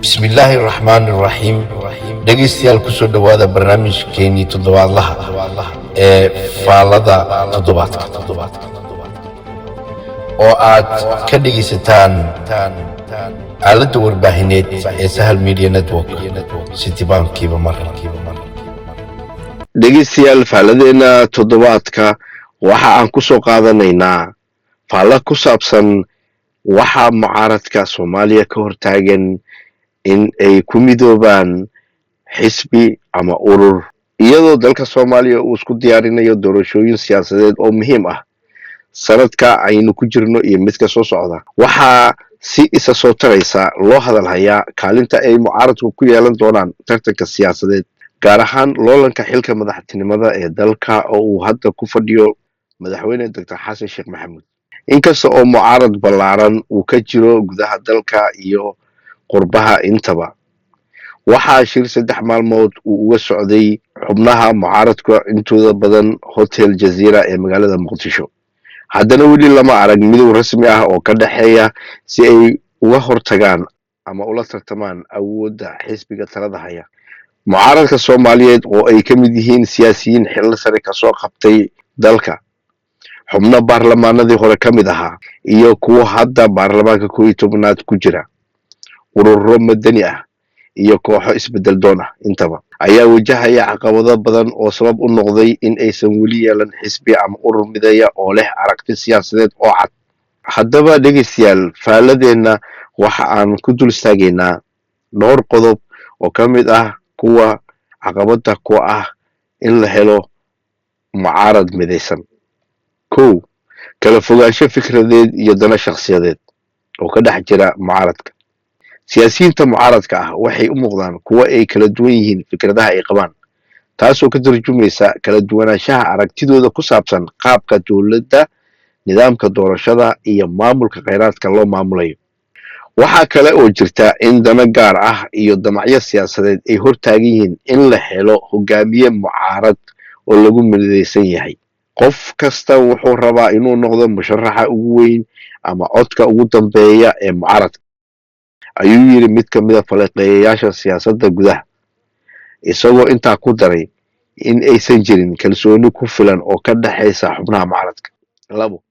Bismillaahi raxmaani raxiim. Dhegaystayaal, kusoo dhowaada barnaamijkeenii toddobaadlaha ee Faallada Toddobaadka oo aad ka dhegaysataan aaladda warbaahineed ee Sahal Media Network sitibaankiiba mar. Dhegaystayaal, faalladeenna toddobaadka waxa aan ku soo qaadanaynaa faalla ku saabsan waxaa mucaaradka Soomaaliya ka hortaagan in ay ku midoobaan xisbi ama urur, iyadoo dalka Soomaaliya uu isku diyaarinayo doorashooyin siyaasadeed oo muhiim ah sanadka aynu ku jirno iyo midka soo socda. Waxaa si isa soo taraysa loo hadal hayaa kaalinta ay mucaaradku ku yeelan doonaan tartanka siyaasadeed, gaar ahaan loolanka xilka madaxtinimada ee dalka oo uu hadda ku fadhiyo Madaxweyne Doctor Xasan Sheekh Maxamuud. Inkasta oo mucaarad ballaaran uu ka jiro gudaha dalka iyo qurbaha intaba, waxaa shir 3 maalmood uu uga socday xubnaha mucaaradka intooda badan Hotel Jaziira ee magaalada Muqdisho. Haddana weli lama arag midow rasmi ah oo ka dhexeeya si ay uga hortagaan ama ula tartamaan awoodda xisbiga talada haya. Mucaaradka Soomaaliyeed oo ay ka mid yihiin siyaasiyiin xilal sare kasoo qabtay dalka, xubno baarlamaanadii hore ka mid ahaa iyo kuwo hadda baarlamaanka 11aad ku jira, ururo madani ah iyo kooxo isbedel doon ah intaba, ayaa wajahaya caqabado badan oo sabab u noqday in aysan weli yeelan xisbi ama urur mideeya oo leh aragti siyaasadeed oo cad. Haddaba dhegaystayaal, faalladeenna waxa aan ku dul istaagaynaa dhowr qodob oo ka mid ah kuwa caqabadda ku ah in la helo mucaarad midaysan. Kow, kala fogaansho fikradeed iyo dano shakhsiyadeed oo ka dhex jira mucaaradka. Siyaasiyiinta mucaaradka ah waxay u muuqdaan kuwo ay kala duwan yihiin fikradaha ay qabaan, taasoo ka tarjumaysa kala duwanaanshaha aragtidooda ku saabsan qaabka dowladda, nidaamka doorashada iyo maamulka kheyraadka loo maamulayo. Waxaa kale oo jirta in dano gaar ah iyo damacyo siyaasadeed ay hortaagan yihiin in la helo hogaamiye mucaarad oo lagu midaysan yahay. Qof kasta wuxuu rabaa inuu noqdo musharaxa ugu weyn ama codka ugu dambeeya ee mucaaradka, ayuu yidhi mid ka mida falanqeeyayaasha siyaasadda gudaha, isagoo intaa ku daray in aysan jirin kalsooni ku filan oo ka dhexaysa xubnaha mucaaradka. Labo,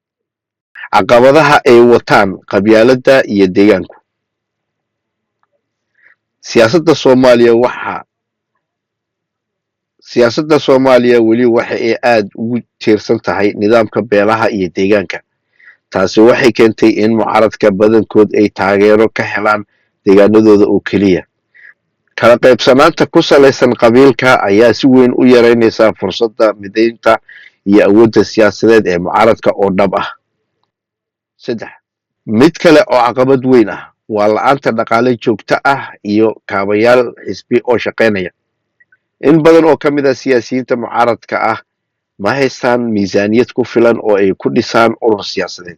caqabadaha ay wataan qabyaaladda iyo deegaanku. Siyaasadda Soomaaliya waxa siyaasadda Soomaaliya weli waxa ay aad ugu tiirsan tahay nidaamka beelaha iyo deegaanka. Taasi waxay keentay in mucaaradka badankood ay taageero ka helaan deegaanadooda oo keliya. Kala qaybsanaanta ku salaysan qabiilka ayaa si weyn u yaraynaysa fursadda midaynta iyo awoodda siyaasadeed ee mucaaradka oo dhab ah. Saddex, mid kale oo caqabad weyn ah waa la'aanta dhaqaale joogto ah iyo kaabayaal xisbi oo shaqaynaya. In badan oo ka mid ah siyaasiyiinta mucaaradka ah ma haystaan miisaaniyad ku filan oo ay ku dhisaan urur siyaasadeed,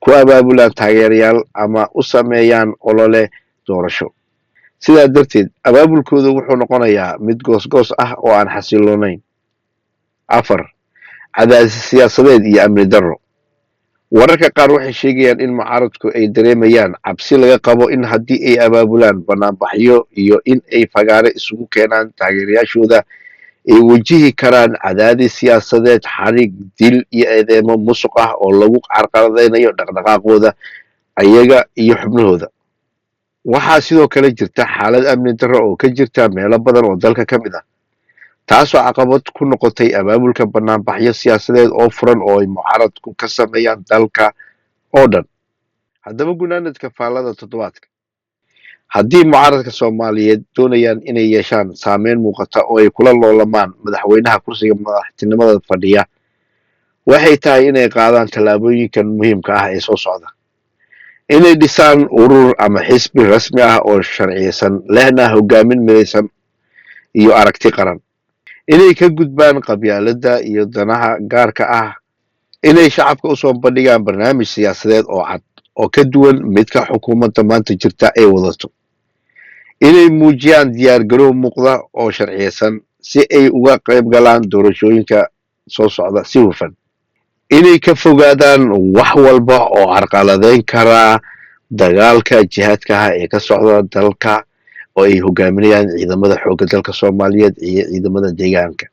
ku abaabulaan taageerayaal ama u sameeyaan olole doorasho. Sidaa darteed, abaabulkooda wuxuu noqonayaa mid goosgoos ah oo aan xasiloonayn. Afar, cadaadis siyaasadeed iyo amni darro. Wararka qaar waxay sheegayaan in mucaaradku ay dareemayaan cabsi laga qabo in haddii ay abaabulaan banaanbaxyo iyo in ay fagaare isugu keenaan taageerayaashooda, ay wajihi karaan cadaadis siyaasadeed, xarig, dil iyo eedeemo musuq ah oo lagu carqaladaynayo dhaqdhaqaaqooda ayaga iyo xubnahooda. Waxaa sidoo kale jirta xaalad amni darro oo ka jirta meelo badan oo dalka ka mid ah, taasoo caqabad ku noqotay abaabulka banaanbaxyo siyaasadeed oo furan oo ay mucaaradku ka sameeyaan dalka oo dhan. Haddaba, gunaanadka faallada toddobaadka: haddii mucaaradka Soomaaliyeed doonayaan inay yeeshaan saameyn muuqata oo ay kula loolamaan madaxweynaha kursiga madaxtinimada fadhiya, waxay tahay inay qaadaan tallaabooyinkan muhiimka ah ee soo socda: inay dhisaan urur ama xisbi rasmi ah oo sharciyeysan, lehna hogaamin midaysan iyo aragti qaran; inay ka gudbaan qabyaaladda iyo danaha gaarka ah; inay shacabka usoo bandhigaan barnaamij siyaasadeed oo cad oo ka duwan midka xukuumadda maanta jirta ay wadato; inay muujiyaan diyaar garow muuqda oo sharciyeysan si ay uga qayb galaan doorashooyinka soo socda si hufan; inay ka fogaadaan wax walba oo carqaladeyn karaa dagaalka jihaadka ah ee ka socda dalka oo ay hogaaminayaan ciidamada xoogga dalka Soomaaliyeed iyo ciidamada deegaanka.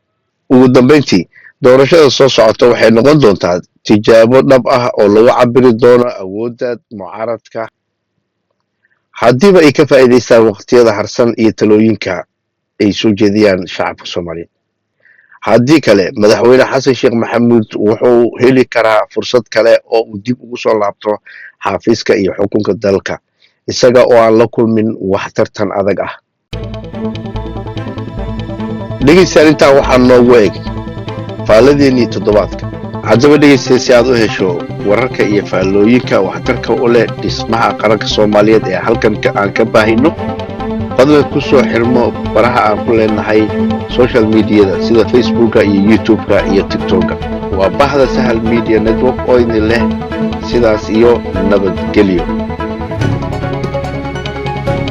Ugu dambeyntii, doorashada soo socota waxay noqon doontaa tijaabo dhab ah oo lagu cabiri doono awoodda mucaaradka, haddiiba ay ka faa'iidaystaan waqtiyada harsan iyo talooyinka ay soo jeediyaan shacabka Soomaaliyeed. Haddii kale, Madaxweyne Xasan Sheekh Maxamuud wuxuu heli karaa fursad kale oo uu dib ugu soo laabto xaafiiska iyo xukunka dalka, isaga oo aan la kulmin wax tartan adag ah. Dhegeystayaal, intaa waxaa noogu eg faalladeenii toddobaadka. Haddaba dhegeystayaal, si aad u hesho wararka iyo faallooyinka waxtarka u leh dhismaha qaranka Soomaaliyeed ee halkan aan ka baahino, fadlan ku soo xirmo baraha aan ku leenahay social mediada sida Facebooka iyo YouTube-ka iyo TikToka. Waa bahda Sahal Media Network oo idin leh sidaas iyo nabadgelyo.